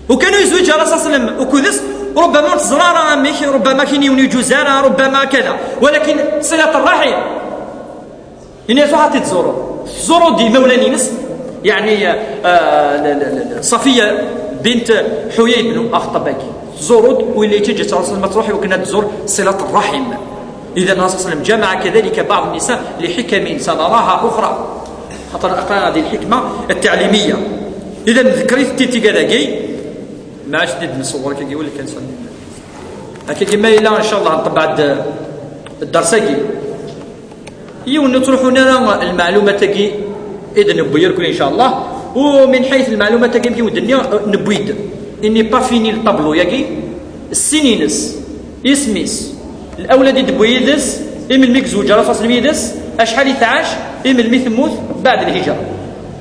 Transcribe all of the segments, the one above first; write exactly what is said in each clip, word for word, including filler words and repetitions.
وكانوا يزوج على اساس لم وكذس. ربما تزرع ميك، ربما كاين يوني جزارة، ربما كذا، ولكن صلة الرحم. إن يسوع حتى تزوروا، تزوروا دي مولانينس، يعني آه، لا، لا، لا، لا. صفية بنت حيي بن أخطب أكي. تزوروا، واللي تجي على اساس ما تروحي وكنا تزور صلة الرحم. إذا النبي صلى الله عليه وسلم جمع كذلك بعض النساء لحكم سنراها أخرى، خاطر أقرأ هذه الحكمة التعليمية. إذا ذكرت تيتي كذاكي، ما عادش ندير نصور كي يقول لك إنسان. هكا كما إلا إن شاء الله نطبع الد-، الدرس كي. يو نتروحوا نرى المعلومات كي إذا نبوي لكم إن شاء الله. ومن حيث المعلومات كي يمكن ودنيا نبويد. إني با فيني الطابلو ياكي. السنينس، اسميس، الأولاد يدبويدس، إمن ميك زوج رسول الله يدس، أشحال يتعاش، إمن مي ثموت بعد الهجرة.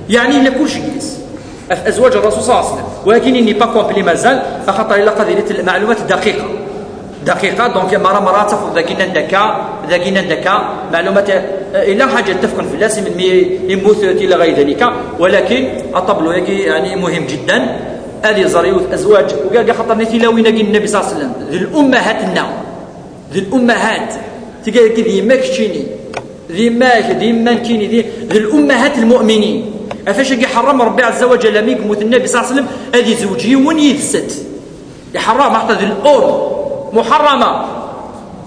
يعني إلا كل شيء يدس. أزواج الرسول صلى الله عليه وسلم. ولكن إني با كومبلي مازال، فخاطر إلا قضيت المعلومات دقيقة. دقيقة، دونك مرة مرة تفضل ذاكينا دكا، ذاكينا دكا، معلومات، آه، إلا حاجة تفكن في الناس من مي-، يموت إلى غير ذلك، ولكن الطابلو ياكي يعني مهم جدا. هذه زريوث أزواج، وكاع خاطر نتي لا وين النبي صلى الله عليه وسلم، ذي الأمهات النا، ذي الأمهات، تلقى كي ذي ماك تشيني، ذي ماك، ذي مانكيني، ذي، ذي الأمهات المؤمنين. أفاش يحرم ربي عز وجل ميك موت النبي صلى الله عليه وسلم، هذه زوجي ونيد ست. يحرم حتى ذي الأم. محرمة.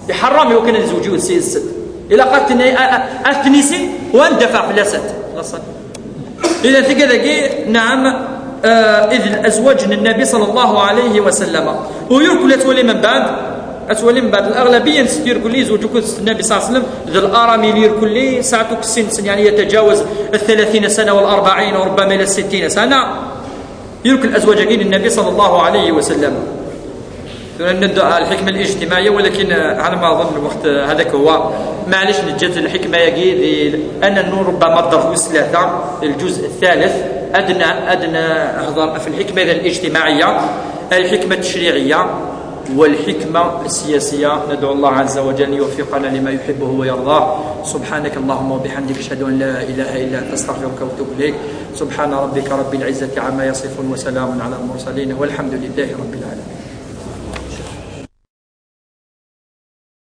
يحرم يمكن أن يزوجوا السيد الست. إلا قالت إني أ-، أ-، أثنيسي وأندفع في الأسد. لا صد. إذا تلقى ذاكي، نعم، آه، إذ الأزواج النبي صلى الله عليه وسلم. ويركل أتولي من بعد، أتولي من بعد الأغلبية نستير كل يزوجوا كل النبي صلى الله عليه وسلم، ذا الأرامل يركل لي ساعتك السن، سن يعني يتجاوز ال30 سنة وال40 وربما إلى ال60 سنة. يركل الأزواج كين النبي صلى الله عليه وسلم. ثم نبدأ على الحكمة الاجتماعية، ولكن، آه، على ما أظن الوقت، آه، هذاك هو. معليش نجات الحكمة ياكي ذي أن النور ربما ضرب ثلاثة، الجزء الثالث. أدنى، أدنى هضر في الحكمة إذا الاجتماعية، الحكمة التشريعية، والحكمة السياسية. ندعو الله عز وجل أن يوفقنا لما يحبه ويرضاه. سبحانك اللهم وبحمدك، أشهد أن لا إله إلا أنت، أستغفرك وأتوب إليك. سبحان ربك رب العزة عما يصفون، وسلام على المرسلين، والحمد لله رب العالمين.